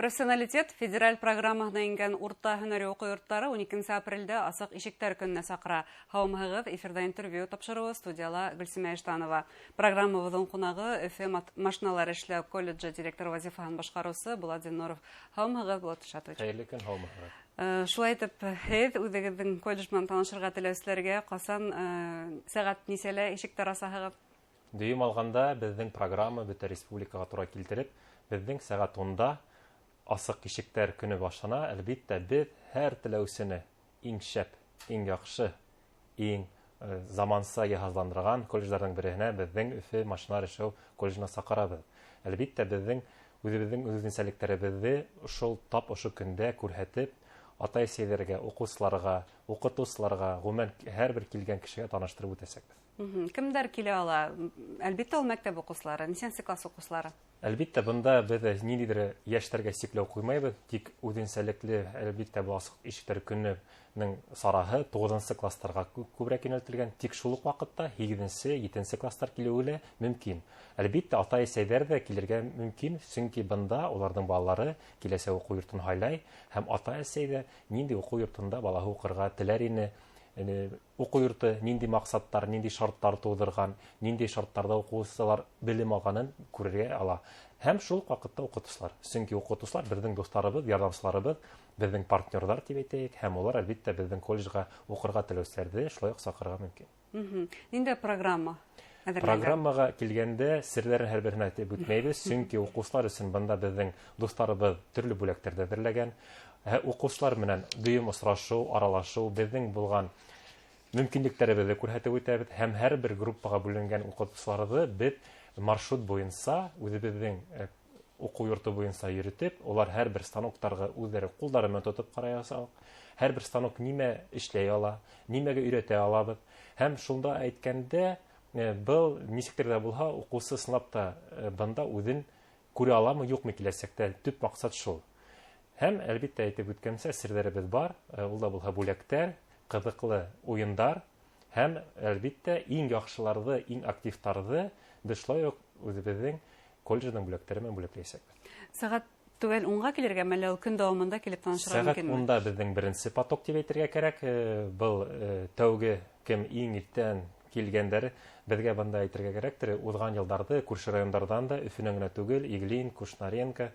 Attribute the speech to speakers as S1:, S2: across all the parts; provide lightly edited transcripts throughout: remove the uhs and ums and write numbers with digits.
S1: Профессионалитет федераль программаһына ингән урта һөнәри уҡыу йорттары 12 апрелдә асыҡ ишектәр көнөнә саҡыра. Һаумыһығыҙ, эфирҙа интервью тапшырыуы, студияла Гөлсимә Иштанова. Программабыҙҙың ҡунағы Өфө машиналар эшләү колледжы директоры вазифаһын башҡарыусы Булат Зиннуров. Һаумыһығыҙ, Булат Ишатович.
S2: Хәйерле көн, һаумыһығыҙ.
S1: Шулай итеп, һеҙ үҙегеҙҙең колледж менән танышырға теләүселәргә ҡасан, сәғәт нисәлә ишектәр асаһығыҙ?
S2: Дөйөм алғанда, беҙҙең программа бөтә республикаға тура килтереп, беҙҙең сәғәт 10-да асыҡ ишектәр көнө башлана. Әлбиттә, беҙ һәр теләүсене иң шәп, иң яҡшы, иң заманса йыһазландырған колледждарҙың береһенә, беҙҙең Өфө машиналар эшләү колледжына саҡырабыҙ. Әлбиттә, беҙҙең үҙебеҙҙең үҙенсәлектәребеҙҙе шул тап ошо көндә күрһәтеп, атай-әсәйҙәргә, уҡыусыларға, уҡытыусыларға, ғөмүмән һәр бер килгән кешегә таныштырып үтәсәкбеҙ.
S1: Кемдәр килә ала? Әлбиттә, ул мәктәп уҡыусылары, нисәнсе класс уҡыусылары?
S2: Әлбиттә, бында беҙ ниндәйҙер йәштәргә сикләү ҡуймайбыҙ, тик үҙенсәлекле, әлбиттә, был асыҡ ишектәр көнөнөң сараһы 9-нсы кластарға күберәк йүнәлтелгән, тик шул уҡ ваҡытта 8-нсе, 7-нсе кластар килеүе лә мөмкин. Әлбиттә, атай-әсәйҙәр ҙә килергә мөмкин, сөнки бында уларҙың балалары киләсәк уҡыу йортон һайлай, һәм атай-әсәй ҙә ниндәй уҡыу йортонда балаһы уҡырға теләр ине, уҡыу йорто ниндәй маҡсаттар, ниндәй шарттар тыуҙырған, ниндәй шарттарҙа уҡыусылар белем алғанын күрергә ала. Һәм шул уҡ ваҡытта уҡытыусылар. Сөнки уҡытыусылар беҙҙең дуҫтарыбыҙ, ярҙамсыларыбыҙ, беҙҙең партнерҙар тип әйтәйек, һәм улар әлбиттә беҙҙең колледжға уҡырға теләүселәрҙе шулай уҡ саҡырырға мөмкин.
S1: Ниндәй программа әҙерләнгән?
S2: Программаға килгәндә серҙәрен һәр береһен әйтеп үтмәйбеҙ, сөнки уҡыусылар өсөн бында беҙҙең дуҫтарыбыҙ төрлө бүләктәрҙе әҙерләгән. Уҡыусылар менән дөйөм осрашыу, аралашыу, беҙҙең булған мөмкинлектәребеҙҙе күрһәтеп үтәбеҙ, һәм һәр бер группаға бүленгән уҡытыусыларҙы беҙ маршрут буйынса үҙебеҙҙең уҡыу йорто буйынса йөрөтөп, улар һәр бер станоктарға үҙҙәре ҡулдары менән тотоп ҡараясаҡ, һәр бер станок нимә эшләй ала, нимәгә өйрәтә алабыҙ. Һәм шунда әйткәндә, был нисектер ҙә булһа, уҡыусы ысынлап та бында үҙен күрә аламы, юҡмы киләсәктә, төп маҡсат шул. Һәм әлбиттә әйтеп үткәнсә, серҙәребеҙ бар, ул да булһа бүләктәр, ҡыҙыҡлы уйындар һәм әлбиттә иң яҡшыларҙы, иң активтарҙы беҙ шулай уҡ үҙебеҙҙең колледждың бүләктәре менән бүләкләйәсәкбеҙ.
S1: Сәғәт түгел унға килергә, әллә ул көн дауамында килеп танышырға
S2: Сәғәт
S1: мөмкинме?
S2: унда беҙҙең беренсе поток тип әйтергә кәрәк. Был тәүге кем иң иртән килгәндәре беҙгә бында әйтергә кәрәктер. Уҙған йылдарҙы күрше райондарҙан да, Өфөнән генә түгел, Иглин, Кушнаренко,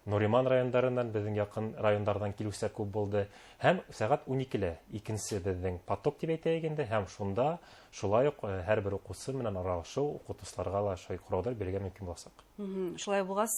S2: Нуриман райондарынан, беҙҙең яҡын райондарҙан килеүселәр күп булды. Һәм сәғәт ун икелә икенсе беҙҙең поток тип әйтәйек инде, һәм шунда шулай уҡ һәр бер уҡыусы менән аралашыу, уҡытыусыларға ла шулай һорауҙар бирергә мөмкин буласаҡ.
S1: Шулай булғас,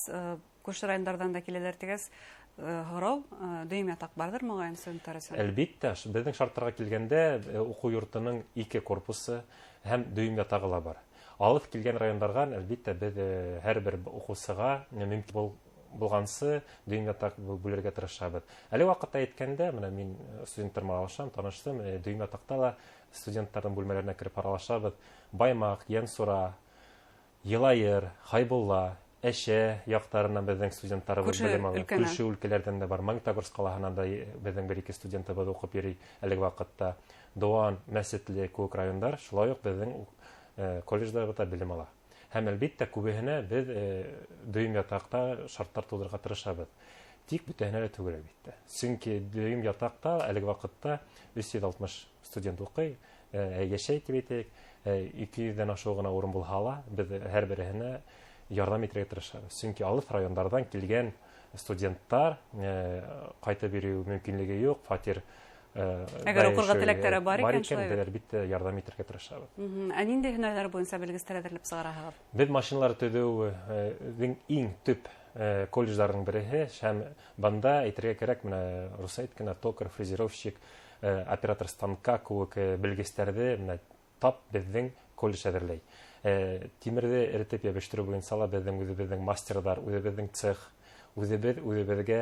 S1: күрше райондарҙан да киләләр тигәс, һорау, дөйөм ятаҡ барҙыр моғайын студенттар өсөн?
S2: Әлбиттә, беҙҙең шарттарға килгәндә, уҡыу йортоноң ике корпусы һәм дөйөм ятағы ла бар. Алыҫ килгән райондарға, әлбиттә, беҙ һәр бер уҡыусыға мөмкин булғансы дөйөм ятаҡ бүлергә тырышабыҙ. Әле ваҡытта әйткәндә, бына мин студенттар менән аралашам, таныштым, дөйөм ятаҡта ла студенттарҙың бүлмәләренә кереп аралашабыҙ. Баймаҡ, Йәнсура, Йылайыр, Хайбулла, Әшә яҡтарынан беҙҙең студенттарыбыҙ
S1: Күрше
S2: белем ала.
S1: өлкәнән.
S2: Күрше өлкәләрҙән дә бар. Магнитогорск ҡалаһынан да беҙҙең бер-ике студентыбыҙ уҡып йөрөй әлеге ваҡытта. Дыуан, Мәсетле кеүек райондар шулай уҡ беҙҙең колледждарҙа белем ала. Һәм әлбиттә күбеһенә беҙ дөйөм ятаҡта шарттар тыуҙырырға тырышабыҙ. Тик бөтәһенә лә түгел әлбиттә. Сөнки дөйөм ятаҡта әлеге ваҡытта өс йөҙ алтмыш студент уҡый, йәшәй тип әйтәйек, ике йөҙҙән ашыу ғына урын булһа ла, беҙ һәр береһенә ярҙам итергә тырышабыҙ. Сөнки алыҫ райондарҙан килгән студенттар ҡайтып йөрөү мөмкинлеге юҡ, фатир
S1: Әгәр уҡырға
S2: дайышы
S1: теләктәре бар
S2: бар
S1: икән,
S2: икән,
S1: шулай
S2: беҙ
S1: бит.
S2: әлбиттә ярҙам итергә тырышабыҙ.
S1: Ә ниндәй һөнәрҙәр буйынса белгестәр әҙерләп сығараһығыҙ?
S2: Беҙ машиналар төҙөүҙең иң төп колледждарының береһе, һәм бында әйтергә кәрәк, менә рус әйткәндә токарь, фрезеровщик, оператор станка кеүек белгестәрҙе менә тап беҙҙең колледж әҙерләй. Тимерҙе эретеп йәбештереү буйынса ла беҙҙең үҙебеҙҙең мастерҙар, үҙебеҙҙең цех, үҙебеҙ үҙебеҙгә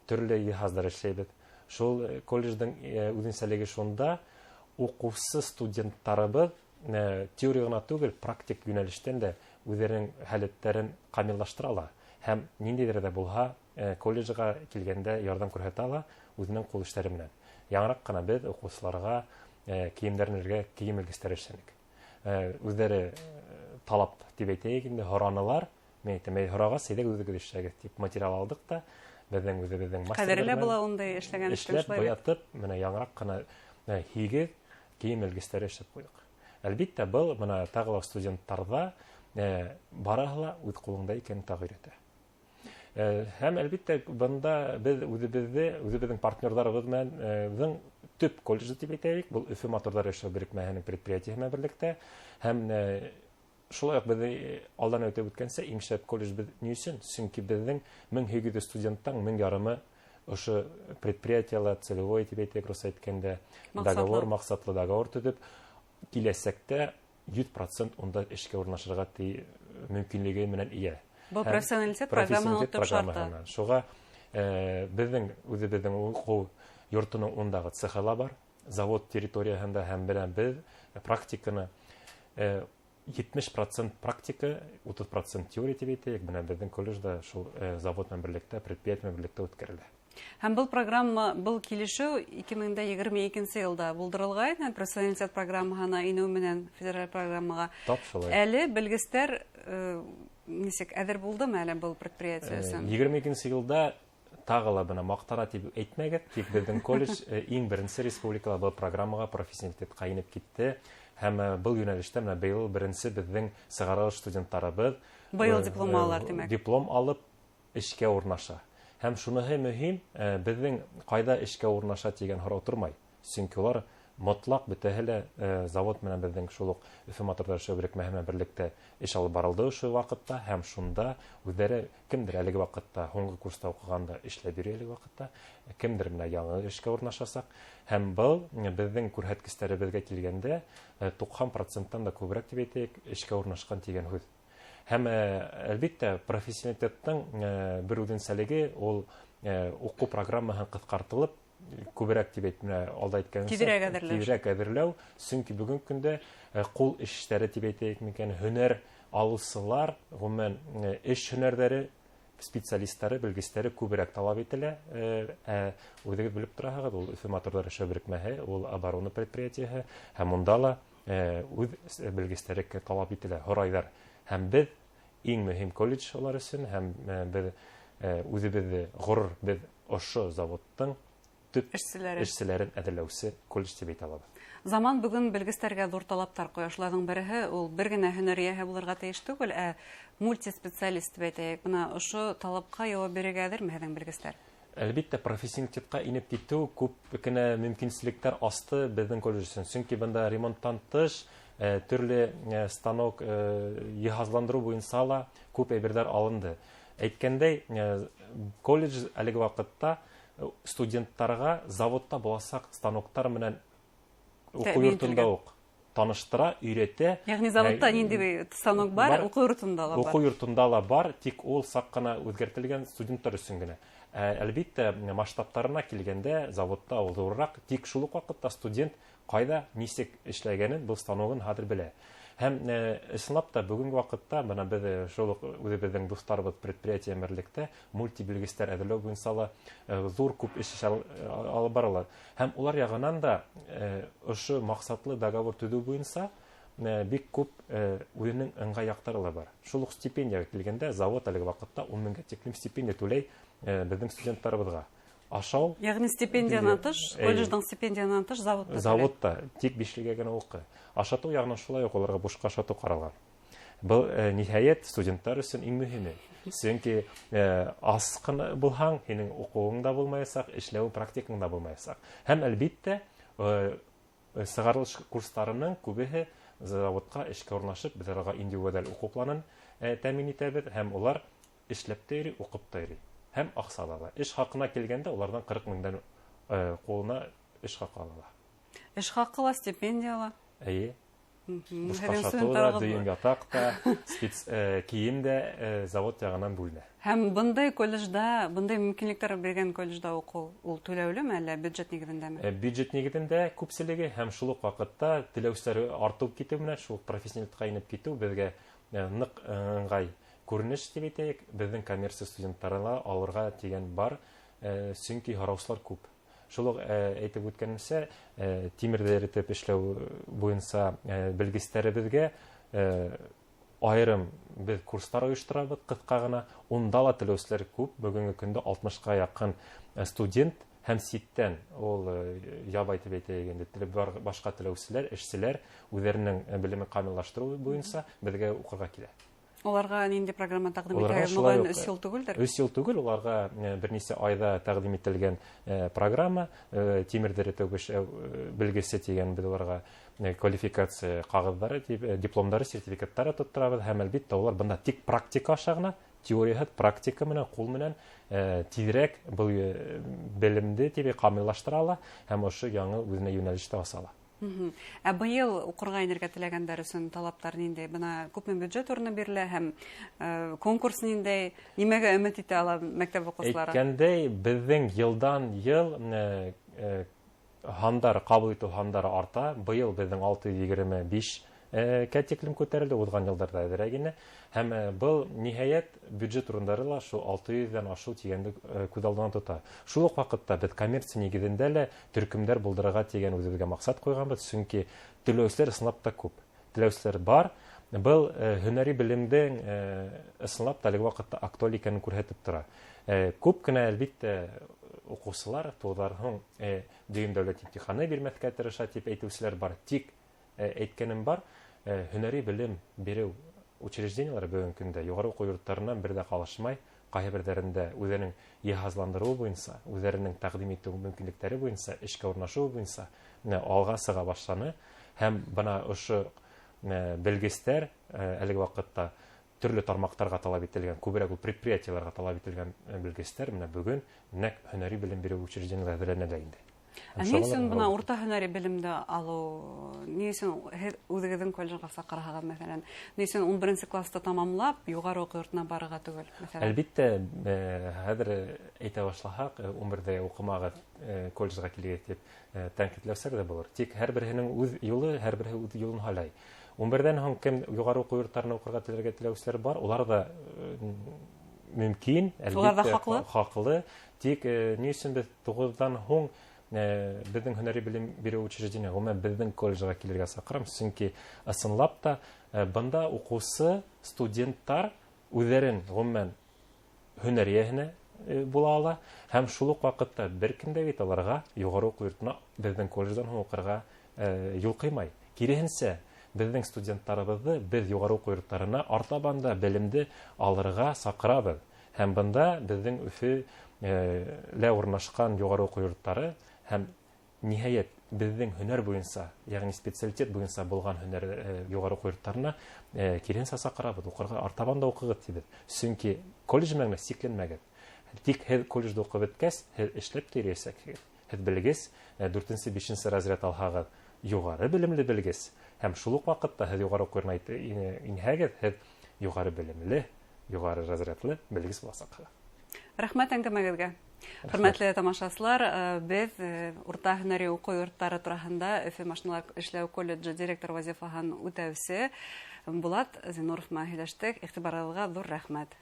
S2: төрлө йыһаздар эшләйбеҙ. Шул колледждың үҙенсәлеге шунда, уҡыусы студенттарыбыҙ теория ғына түгел, практик йүнәлештән дә үҙҙәренең һәләттәрен камиллаштыра ала һәм ниндәйҙер ҙә булһа колледжға килгәндә ярҙам күрһәтә ала үҙенең ҡул эштәре менән. Яңыраҡ ҡына беҙ уҡыусыларға кейемдәрен элергә кейем элгестәр эшләнек. Үҙҙәре талап тип әйтәйек инде, һоранылар. Мин әйтәм, һорағас, әйҙәгеҙ үҙегеҙ эшләгеҙ тип материал алдыҡ та Беҙҙең үҙебеҙҙең
S1: мастер. Ҡәҙерле була ундай эшләгән
S2: эшләп буятып, менә яңыраҡ ҡына 8 кейем элгестәре эшләп ҡуйҙыҡ. Әлбиттә, был бына тағы ла студенттарҙа барыһы ла үҙ ҡулыңда икәнен тағы өйрәтә. Һәм әлбиттә, бында беҙ үҙебеҙҙең партнерҙарыбыҙ менән беҙҙең төп колледжы тип әйтәйек, был Өфө моторҙар эшләү берекмәһенең предприятиеһы менән берлектә. Һәм шулай уҡ беҙ алдан әйтеп үткәнсә, иң шәп колледж беҙ ни өсөн? Сөнки беҙҙең 1800 студенттан 1500 ошо предприятияла целевой тип әйтәйек, рус әйткәндә, договор, маҡсатлы договор төҙөп, киләсәктә 100% унда эшкә урынлашырға мөмкинлеге менән эйә.
S1: Был профессионалитет программаһының төп шарты.
S2: Шуға беҙҙең үҙебеҙҙең уҡыу йортоноң ундағы цехы ла бар, завод территорияһында, һәм белән беҙ практиканы 70% практика, 30% теория тип әйтәйек, бына беҙҙең колледжда шул завод менән берлектә, предприятие менән берлектә үткәрелә.
S1: Һәм был программа, был килешеү 2022 йылда булдырылғайны, профессионалитет программаһына инеү менән федераль программаға.
S2: Тап шулай.
S1: Әле белгестәр нисек әҙер булдымы әле был предприятие өсөн?
S2: 22 йылда тағы ла бына маҡтана тип әйтмәгеҙ, тик беҙҙең колледж иң беренсе республикала был программаға профессионалитетҡа инеп китте. Һәм был йүнәлештә менә быйыл беренсе беҙҙең сығарылыш студенттарыбыҙ
S1: быйыл диплом алалар, тимәк.
S2: Диплом алып эшкә урнаша. Һәм шуныһы мөһим, беҙҙең ҡайҙа эшкә урнаша тигән һорау тормай. Сөнки улар мотлаҡ бөтәһе лә завод менән беҙҙең шул уҡ Өфө моторҙар эшләү берекмәһе менән берлектә эш алып барылды ошо ваҡытта, һәм шунда үҙҙәре кемдер әлеге ваҡытта һуңғы курста уҡығанда эшләп йөрөй әлеге ваҡытта, кемдер менә яңы эшкә урынлашасаҡ. Һәм был беҙҙең күрһәткестәребеҙгә килгәндә 90%-тан да күберәк тип әйтәйек, эшкә урынлашҡан тигән һүҙ. Һәм әлбиттә, профессионалитеттың бер үҙенсәлеге ул уҡыу программаһын ҡыҫҡартылып, күберәк тип әйт, менә алда әйткәнемсә,
S1: Тиҙерәк әҙерләү.
S2: Тиҙерәк әҙерләү, сөнки бөгөнгө көндә ҡул эштәре тип әйтәйек микән, һөнәр алыусылар, ғөмүмән, эш һөнәрҙәре специалисттары, белгестәре күберәк талап ителә. Үҙегеҙ белеп тораһығыҙ, ул Өфө моторҙар эшләү берекмәһе, ул оборона предприятиеһы, һәм унда ла үҙ белгестәре талап ителә, һорайҙар. Һәм беҙ иң мөһим колледж улар өсөн, һәм беҙ үҙебеҙҙе ғорур, беҙ ошо заводтың төп
S1: эшселәре.
S2: Эшселәрен әҙерләүсе колледж тип әйтә алабыҙ.
S1: Заман бөгөн белгестәргә ҙур талаптар ҡуя. Шуларҙың береһе ул бер генә һөнәр эйәһе булырға тейеш түгел, ә мультиспециалист тип әйтәйек. Бына ошо талапҡа яуап бирергә әҙерме һеҙҙең белгестәр?
S2: Әлбиттә, профессионалитетҡа инеп китеү күп кенә мөмкинселектәр асты беҙҙең колледж өсөн. Сөнки бында ремонттан тыш төрлө станок йыһазландырыу буйынса ла күп әйберҙәр алынды. Әйткәндәй, колледж әлеге ваҡытта студенттарға заводта буласаҡ станоктар менән уҡыу
S1: Тәьмин
S2: йортонда
S1: ителгән.
S2: уҡ таныштыра, өйрәтә.
S1: Йәғни заводта ниндәй станок бар,
S2: Бар.
S1: уҡыу йортонда ла бар.
S2: Уҡыу йортонда ла бар, тик ул саҡ ҡына үҙгәртелгән студенттар өсөн генә. Әлбиттә, масштабтарына килгәндә заводта ул ҙурыраҡ, тик шул уҡ ваҡытта студент ҡайҙа нисек эшләгәнен, был станогын хәҙер белә. Һәм ысынлап та бөгөнгө ваҡытта бына беҙ шул уҡ үҙебеҙҙең дуҫтарыбыҙ предприятие берлектә мультибелгестәр әҙерләү буйынса ла ҙур күп эш алып барыла. Һәм улар яғынан да ошо маҡсатлы договор төҙөү буйынса бик күп үҙенең ыңғай яҡтары ла бар. Шул уҡ стипендияға килгәндә завод әлеге ваҡытта ун меңгә тиклем стипендия түләй беҙҙең студенттарыбыҙға. Ашау
S1: Йәғни стипендиянан тыш, колледждың стипендиянан тыш заводта түләй.
S2: Заводта тик бишлегә генә уҡы. Ашатыу яғынан шулай уҡ уларға бушҡа ашатыу ҡаралған. Был ниһайәт студенттар өсөн иң мөһиме. Сөнки ас ҡына булһаң, һинең уҡыуың да булмаясаҡ, эшләү практикаң да булмаясаҡ. Һәм әлбиттә, сығарылыш курстарының күбеһе заводҡа эшкә урынлашып, беҙ уларға индивидуаль уҡыу планын тәьмин итәбеҙ, һәм улар эшләп тә йөрөй, уҡып та йөрөй. Һәм аҡса ла ала. Эш хаҡына килгәндә уларҙан ҡырыҡ меңдән ҡулына эш хаҡы ала.
S1: Эш хаҡы ла, стипендия ла?
S2: Эйе. Бушҡа
S1: Һеҙҙең
S2: шатыу да,
S1: студенттарығыҙ
S2: дөйөм ятаҡ та, спец кейем дә завод яғынан бүленә.
S1: Һәм бындай колледжда, бындай мөмкинлектәр биргән колледжда уҡыу ул түләүлеме әллә бюджет нигеҙендәме?
S2: Бюджет нигеҙендә күпселеге, һәм шул уҡ ваҡытта теләүселәр артып китеү менән шул уҡ профессионалитетҡа инеп китеү беҙгә ныҡ ыңғай күренеш тип әйтәйек, беҙҙең коммерция студенттары ла алырға тигән бар, сөнки һораусылар күп. Шул уҡ әйтеп үткәнемсә, тимерҙе эретеп эшләү буйынса белгестәребеҙгә Айырым беҙ курстар ойошторабыҙ ҡыҫҡа ғына. Унда ла теләүселәр күп. Бөгөнгө көндә 60-ҡа яҡын студент һәм ситтән ул ябай тип әйтәйек инде, башҡа теләүселәр, эшселәр үҙҙәренең белемен камиллаштырыу буйынса беҙгә уҡырға килә.
S1: Уларға ниндәй программа тәҡдим итәһегеҙ? Моғайын 3 йыл түгелдер?
S2: 3 йыл түгел, уларға бер нисә айҙа тәҡдим ителгән программа, тимерҙе эретеү белгесе тигән беҙ уларға квалификация ҡағыҙҙары, дипломдары, сертификаттары тотторабыҙ һәм әлбиттә улар бында тик практика аша ғына, теорияһыҙ практика менән, ҡул менән тиҙерәк был белемде тип камиллаштыра ала һәм ошо яңы үҙенә йүнәлештә аса ала.
S1: Ә быйыл уҡырға инергә теләгәндәр өсөн талаптар ниндәй? Бына күпме бюджет урыны бирелә һәм конкурс ниндәй? Нимәгә өмөт итә ала мәктәп уҡыусылары?
S2: Әйткәндәй, беҙҙең йылдан йыл һандар, ҡабул итеү һандары арта. Быйыл беҙҙең 625 кә тиклем күтәрелде, уҙған йылдарҙа әҙерәк ине. Һәм был ниһайәт бюджет урындары ла шул 600-дән ашыу тигәнде күҙ алдына тота. Шул уҡ ваҡытта беҙ коммерция нигеҙендә лә төркөмдәр булдырырға тигән үҙебеҙгә маҡсат ҡуйғанбыҙ, сөнки теләүселәр ысынлап та күп. Теләүселәр бар. Был һөнәри белемдең ысынлап та әлеге ваҡытта актуаль икәнен күрһәтеп тора. Күп кенә әлбиттә уҡыусылар туғыҙҙар һуң дөйөм дәүләт имтиханы бирмәҫкә тырыша тип әйтеүселәр бар. Тик әйткәнем бар, һөнәри белем биреү учреждениеләре бөгөнгө көндә юғары уҡыу йорттарынан бер ҙә ҡалышмай, ҡайһы берҙәрендә үҙҙәренең йыһазландырыуы буйынса, үҙҙәренең тәҡдим итеү мөмкинлектәре буйынса, эшкә урынлашыуы буйынса алға сыға башланы. Һәм бына ошо белгестәр әлеге ваҡытта төрлө тармаҡтарға талап ителгән, күберәк ул предприятиеларға талап ителгән белгестәр менә бөгөн нәҡ һөнәри белем биреү учреждениеләре әҙерләнә лә инде.
S1: Ә ни өсөн бына урта һөнәри белемде алыу, ни өсөн һеҙ үҙегеҙҙең колледжға саҡырһағыҙ, мәҫәлән, ни өсөн 11-нсе класты тамамлап, юғары уҡыу йортона барырға түгел, мәҫәлән?
S2: Әлбиттә, хәҙер әйтә башлаһаҡ, 11-ҙә уҡымағыҙ, колледжға килегеҙ тип тәнҡитләүселәр ҙә булыр. Тик һәр береһенең үҙ юлы, һәр береһе үҙ юлын һайлай. 11-дән һуң кем юғары уҡыу йорттарына уҡырға теләргә теләүселәр бар, улар ҙа мөмкин,
S1: әлбиттә,
S2: хаҡлы. Тик ни өсөн беҙ 9-ҙан һуң беҙҙең һөнәри белем биреү учреждение, ғөмүмән беҙҙең колледжға килергә саҡырам, сөнки ысынлап та бында уҡыусы студенттар үҙҙәрен ғөмүмән һөнәр эйәһенә була ала һәм шул уҡ ваҡытта бер кем дә бит уларға юғары уҡыу йортона беҙҙең колледждан һуң уҡырға юл ҡуймай. Киреһенсә, беҙҙең студенттарыбыҙҙы беҙ юғары уҡыу йорттарына артабан да белемде алырға саҡырабыҙ. Һәм бында беҙҙең Өфөлә урынлашҡан юғары уҡыу йорттары һәм ниһайәт беҙҙең һөнәр буйынса, йәғни специалитет буйынса булған һөнәр юғары уҡыу йорттарына киреһенсә саҡырабыҙ, уҡырға артабан да уҡығыҙ тибеҙ. Сөнки колледж менән генә сикләнмәгеҙ. Тик һеҙ колледжда уҡып бөткәс, һеҙ эшләп тә йөрөйәсәкһегеҙ. Һеҙ белгес, 4-нсе, 5-нсе разряд алһағыҙ, юғары белемле белгес. Һәм шул уҡ ваҡытта һеҙ юғары уҡыу йортона инһәгеҙ, һеҙ юғары белемле, юғары разрядлы белгес буласаҡһығыҙ.
S1: Рәхмәт әңгәмәгеҙгә. Хөрмәтле тамашасылар, беҙ урта һөнәри уҡыу йорттары тураһында Өфө машиналар эшләү колледжы директор вазифаһын үтәүсе Булат Зинуров менән һөйләштек. Иғтибарығыҙға ҙур рәхмәт.